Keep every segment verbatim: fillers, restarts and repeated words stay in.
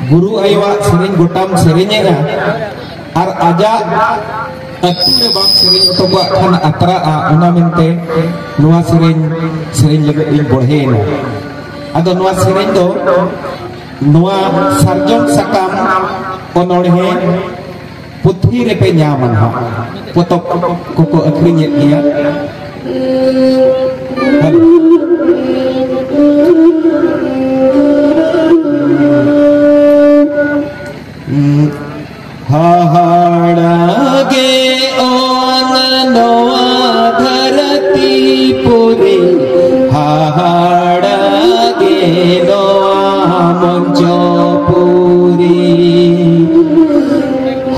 ᱜᱩᱨᱩ ᱟᱭᱳᱣᱟᱜ ᱥᱮᱨᱮᱧ ᱜᱚᱴᱟᱢ ᱥᱮᱨᱮᱧᱮᱜᱼᱟ ᱟᱨ ᱟᱡᱟᱜ ᱟᱹᱛᱩ ᱨᱮ ᱵᱟᱢ ᱥᱮᱨᱮᱧ ᱦᱚᱴᱚ ᱠᱟᱜ ᱠᱷᱟᱱ ᱟᱛᱨᱟᱜᱼᱟ, ᱚᱱᱟ ᱢᱮᱱᱛᱮ ᱱᱚᱣᱟ ᱥᱮᱨᱮᱧ ᱥᱮᱨᱮᱧ ᱞᱟᱹᱜᱤᱫ ᱤᱧ ᱵᱚᱲᱦᱮᱭᱮᱱᱟ᱾ ᱟᱫᱚ ᱱᱚᱣᱟ ᱥᱮᱨᱮᱧ ᱫᱚ ᱱᱚᱣᱟ ᱥᱟᱨᱡᱚᱢ ᱥᱟᱠᱟᱢ ᱚᱱᱚᱬᱦᱮ ᱯᱩᱛᱷᱤ ᱨᱮᱯᱮ ᱧᱟᱢᱟ ᱱᱟᱦᱟᱜ, ᱯᱚᱛᱚᱵ ᱠᱚᱠᱚ ᱟᱹᱠᱷᱨᱤᱧᱮᱫ ᱜᱮᱭᱟ᱾ ᱦᱮᱞᱳ᱾ ᱦᱟᱦᱟᱲᱟ ᱜᱮ ᱚᱱ ᱱᱚᱣᱟ ᱫᱷᱟᱹᱨᱛᱤ ᱯᱩᱨᱤ, ᱦᱟᱦᱟᱲᱟ ᱜᱮ ᱱᱚᱣᱟ ᱢᱚᱧᱪᱚᱯᱩᱨᱤ,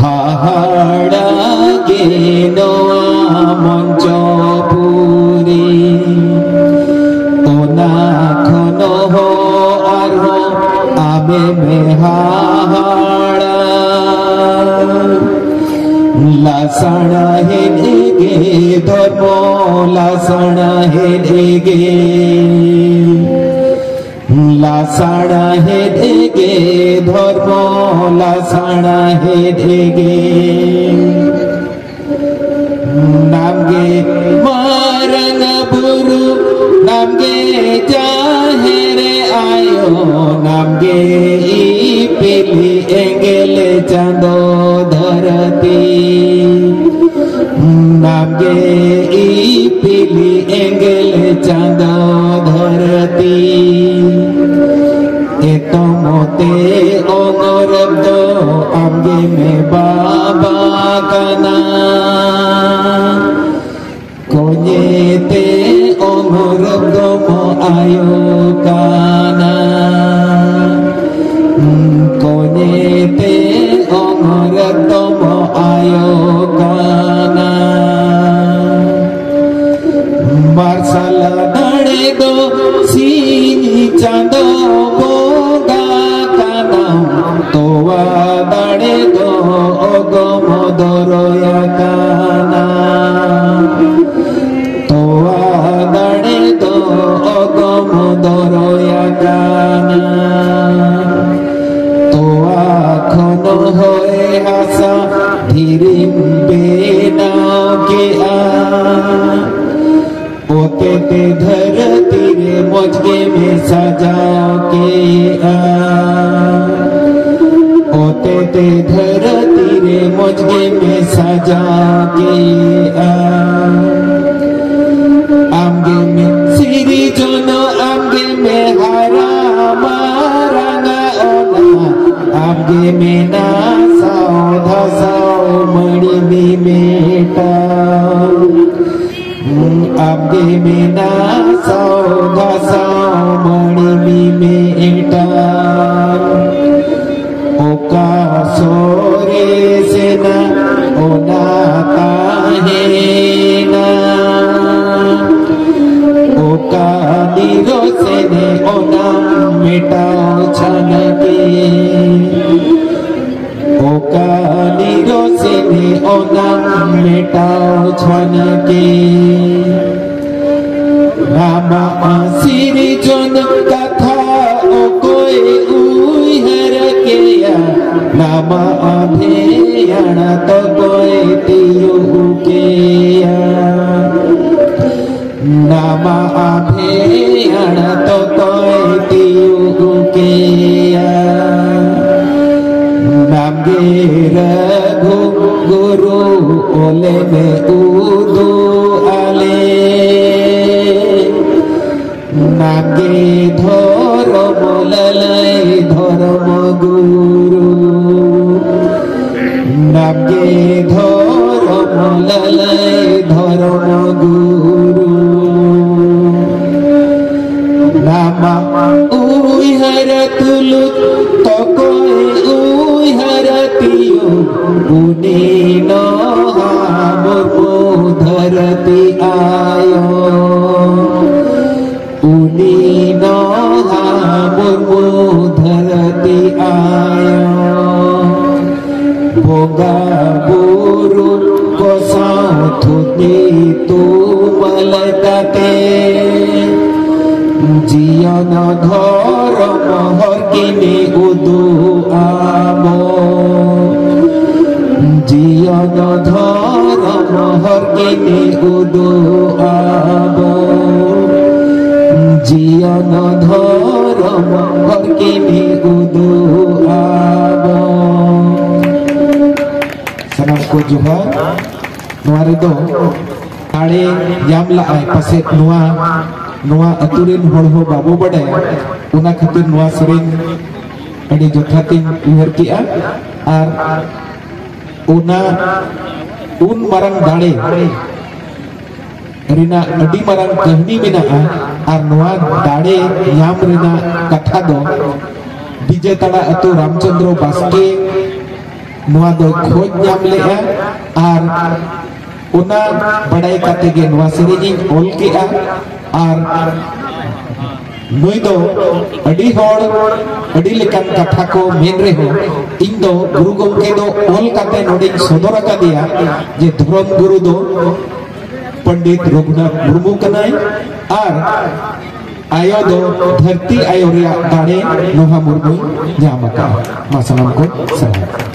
ᱦᱟᱦᱟᱲᱟ ᱜᱮ ᱱᱚᱣᱟ ᱢᱚᱧᱪᱚᱯᱩᱨᱤ᱾ ᱚᱱᱟ ᱠᱷᱚᱱ ᱦᱚᱸ ᱟᱨᱦᱚᱸ ᱟᱢᱮᱢ ᱦᱟᱦᱟᱲᱟ᱾ ᱞᱟᱥᱟᱲᱦᱮᱫ ᱜᱮ ᱫᱷᱚᱨᱢᱚ, ᱞᱟᱥᱟᱲᱦᱮᱫ ᱜᱮ, ᱞᱟᱥᱟᱲᱦᱮᱫ ᱜᱮ ᱫᱷᱚᱨᱢᱚ, ᱞᱟᱥᱟᱲᱦᱮᱫ ᱜᱮ᱾ ᱱᱟᱢᱜᱮ ᱢᱟᱨᱟᱝ ᱵᱩᱨᱩ, ᱱᱟᱢᱜᱮ ᱡᱟᱦᱮᱨ ᱟᱭᱳ, ᱱᱟᱢᱜᱮ ᱤᱯᱤᱞ ᱮᱸᱜᱮᱞ ᱪᱟᱸᱫᱚ ᱫᱷᱟᱹᱨᱛᱤ, ᱱᱟᱢᱜᱮ ᱤᱯᱤᱞ ᱮᱸᱜᱮᱞ ᱪᱟᱸᱫᱚ ᱫᱷᱟᱹᱨᱛᱤ᱾ ᱮᱛᱚᱢ ᱛᱮ ᱚᱱᱚᱨᱮᱢ ᱫᱚ ᱟᱢᱜᱮᱢ ᱵᱟᱵᱟ ᱠᱟᱱᱟ᱾ ᱠᱚᱧᱮ ᱛᱮ ᱚᱱᱚᱨᱮᱢ ᱫᱚᱢ ᱟᱭᱳ ᱠᱟᱱᱟ᱾ ᱠᱚᱧᱮ ᱛᱮ ᱚᱱᱚᱨᱮᱢ ᱫᱚᱢ ᱟᱭᱳ ᱠᱟᱱᱟ᱾ ᱢᱟᱨᱥᱟᱞ ᱫᱟᱲᱮ ᱫᱚ ᱥᱤᱧ ᱪᱟᱸᱫᱚ ᱵᱚᱸᱜᱟ ᱠᱟᱱᱟᱢ, ᱛᱚᱣᱟ ᱫᱟᱲᱮ ᱫᱚ ᱚᱜᱚᱢ ᱫᱚᱨᱚᱭᱟ ᱠᱟᱱᱟ᱾ ᱛᱚᱣᱟ ᱫᱟᱲᱮ ᱫᱚ ᱚᱜᱚᱢ ᱫᱚᱨᱚᱭᱟ ᱠᱟᱱᱟ᱾ ᱛᱮ ᱫᱷᱟᱹᱨᱛᱤ ᱨᱮ ᱢᱚᱡᱽ ᱜᱮ ᱢᱮ ᱥᱟᱡᱟᱣ ᱠᱮᱜᱼᱟ᱾ ᱚᱛᱮ ᱛᱮ ᱫᱷᱟᱹᱨᱛᱤ ᱨᱮ ᱢᱚᱡᱽ ᱜᱮ ᱢᱮ ᱥᱟᱡᱟᱣ ᱠᱮᱜᱼᱟ᱾ ᱟᱢ ᱜᱮ ᱢᱮ ᱥᱤᱨᱡᱚᱱ, ᱟᱢ ᱜᱮ ᱢᱮ ᱦᱟᱨᱟ ᱢᱟᱨᱟᱝᱟ ᱚᱱᱟ, ᱟᱢ ᱜᱮ ᱢᱮ ᱱᱟᱥᱟᱣ ᱫᱷᱟᱥᱟᱣ ᱢᱟᱹᱲᱤ ᱢᱤᱢᱤᱫᱴᱟᱝ᱾ ᱟᱢ ᱜᱮ ᱢᱮ ᱱᱟᱥᱟᱣ ᱫᱷᱟᱥᱟᱣ ᱢᱟᱹᱲᱤ ᱢᱤᱢᱤᱫᱴᱟᱝ᱾ ᱚᱠᱟ ᱥᱚᱨᱮᱥ ᱮᱱᱟ ᱚᱱᱟ ᱛᱟᱦᱮᱸᱭᱮᱱᱟ, ᱚᱠᱟ ᱱᱤᱨᱚᱥ ᱮᱱᱮ ᱚᱱᱟ ᱢᱮᱴᱟᱣ ᱪᱷᱟᱱᱟ ᱠᱮ᱾ ᱚᱠᱟ ᱱᱤᱨᱚᱥ ᱮᱱᱮ ᱚᱱᱟ ᱢᱮᱴᱟᱣ ᱪᱷᱟᱱᱟ ᱠᱮ᱾ ᱱᱟᱢᱟ ᱥᱤᱨᱡᱚᱱ ᱠᱟᱛᱷᱟ ᱚᱠᱚᱭ ᱩᱭᱦᱟᱹᱨ ᱠᱮᱭᱟ? ᱱᱟᱢᱟ ᱟᱵᱷᱮᱭᱟᱱ ᱛᱚᱠᱚᱭ ᱛᱤᱭᱩᱜ ᱠᱮᱭᱟ? ᱱᱟᱢᱟ ᱟᱵᱷᱮᱭᱟᱱ ᱛᱚᱠᱚᱭ ᱛᱤᱭᱩᱜ ᱠᱮᱭᱟ? ᱱᱟᱢᱜᱮ ᱨᱟᱹᱜᱷᱩ ᱜᱩᱨᱩ ᱚᱞᱮ ᱢᱮ ᱩᱫᱩᱜ ᱟᱞᱮ᱾ ᱱᱟᱢᱜᱮ ᱫᱷᱚᱨᱚᱢ ᱞᱟᱹᱞᱟᱹᱭ ᱫᱷᱚᱨᱚᱢ ᱜᱩᱨᱩ᱾ ᱱᱟᱢᱜᱮ ᱫᱷᱚᱨᱚᱢ ᱞᱟᱹᱞᱟᱹᱭ ᱫᱷᱚᱨᱚᱢ ᱜᱩᱨᱩ᱾ ᱱᱟᱢᱟ ᱩᱭᱦᱟᱹᱨ ᱛᱩᱞᱩᱡ ᱛᱚᱠᱚᱭ ᱩᱭᱦᱟᱹᱨ ᱛᱤᱭᱩ, ᱩᱱᱤ ᱱᱚᱦᱟ ᱢᱩᱨᱢᱩ ᱫᱷᱟᱹᱨᱛᱤ ᱟᱭᱳ᱾ ᱩᱱᱤ ᱱᱚᱦᱟ ᱢᱩᱨᱢᱩ ᱫᱷᱟᱹᱨᱛᱤ ᱟᱭᱳ᱾ ᱵᱚᱸᱜᱟ ᱵᱩᱨᱩ ᱠᱚ ᱥᱟᱶ ᱛᱷᱩᱛᱤ ᱛᱩᱢᱟᱹᱞ ᱠᱟᱛᱮ, ᱡᱤᱭᱚᱱ ᱫᱷᱚᱨᱚᱢ ᱦᱚᱨ ᱠᱤᱱ ᱩᱫᱩᱜ ᱟᱵᱚ᱾ ᱡᱤᱭᱚᱱ ᱫᱷᱚᱨᱚᱢ ᱦᱚᱨ ᱠᱤᱱ ᱩᱫᱩᱜ ᱟᱵᱚ, ᱡᱤᱭᱚᱱ ᱫᱷᱚᱨᱚᱢ ᱦᱚᱨ ᱠᱤᱱ ᱩᱫᱩᱜ ᱟᱵᱚ᱾ ᱥᱟᱱᱟᱢ ᱠᱚ ᱡᱚᱦᱟᱨ᱾ ᱱᱚᱣᱟ ᱨᱮᱫᱚ ᱫᱟᱲᱮ ᱧᱟᱢ ᱞᱟᱜᱼᱟᱭ ᱯᱟᱥᱮᱡ ᱱᱚᱣᱟ, ᱱᱚᱣᱟ ᱟᱹᱛᱩ ᱨᱮᱱ ᱦᱚᱲ ᱦᱚᱸ ᱵᱟᱵᱚ ᱵᱟᱰᱟᱭᱟ, ᱚᱱᱟ ᱠᱷᱟᱹᱛᱤᱨ ᱱᱚᱣᱟ ᱥᱮᱨᱮᱧ ᱟᱹᱰᱤ ᱡᱚᱛᱷᱟᱛᱤᱧ ᱩᱭᱦᱟᱹᱨ ᱠᱮᱜᱼᱟ᱾ ᱟᱨ ᱚᱱᱟ ᱩᱱ ᱢᱟᱨᱟᱝ ᱫᱟᱲᱮ ᱨᱮᱱᱟᱜ ᱟᱹᱰᱤ ᱢᱟᱨᱟᱝ ᱠᱟᱹᱦᱱᱤ ᱢᱮᱱᱟᱜᱼᱟ᱾ ᱟᱨ ᱱᱚᱣᱟ ᱫᱟᱲᱮ ᱧᱟᱢ ᱨᱮᱱᱟᱜ ᱠᱟᱛᱷᱟ ᱫᱚ ᱵᱤᱡᱮᱛᱟᱲᱟ ᱟᱹᱛᱩ ᱨᱟᱢᱪᱚᱸᱫᱽᱨᱚ ᱵᱟᱥᱠᱮ ᱱᱚᱣᱟ ᱫᱚᱭ ᱠᱷᱚᱡᱽ ᱧᱟᱢ ᱞᱮᱜᱼᱟ᱾ ᱟᱨ ᱚᱱᱟ ᱵᱟᱰᱟᱭ ᱠᱟᱛᱮ ᱜᱮ ᱱᱚᱣᱟ ᱥᱮᱨᱮᱧ ᱤᱧ ᱚᱞ ᱠᱮᱜᱼᱟ᱾ ᱟᱨ ᱱᱩᱭ ᱫᱚ ᱟᱹᱰᱤ ᱦᱚᱲ ᱟᱹᱰᱤ ᱞᱮᱠᱟᱱ ᱠᱟᱛᱷᱟ ᱠᱚ ᱢᱮᱱ ᱨᱮᱦᱚᱸ, ᱤᱧ ᱫᱚ ᱜᱩᱨᱩ ᱜᱚᱢᱠᱮ ᱫᱚ ᱚᱞ ᱠᱟᱛᱮ ᱱᱚᱰᱮᱧ ᱥᱚᱫᱚᱨ ᱟᱠᱟᱫᱮᱭᱟ ᱡᱮ ᱫᱷᱚᱨᱚᱢ ᱜᱩᱨᱩ ᱫᱚ ᱯᱚᱱᱰᱤᱛ ᱨᱚᱜᱷᱩᱱᱟᱛᱷ ᱢᱩᱨᱢᱩ ᱠᱟᱱᱟᱭ᱾ ᱟᱨ ᱟᱭᱳ ᱫᱚ ᱫᱷᱟᱹᱨᱛᱤ ᱟᱭᱳ ᱨᱮᱭᱟᱜ ᱫᱟᱲᱮ ᱱᱚᱦᱟ ᱢᱩᱨᱢᱩᱭ ᱧᱟᱢ ᱟᱠᱟᱫᱼᱟ᱾ ᱢᱟ ᱥᱟᱱᱟᱢ ᱠᱚ ᱥᱟᱨᱦᱟᱣ᱾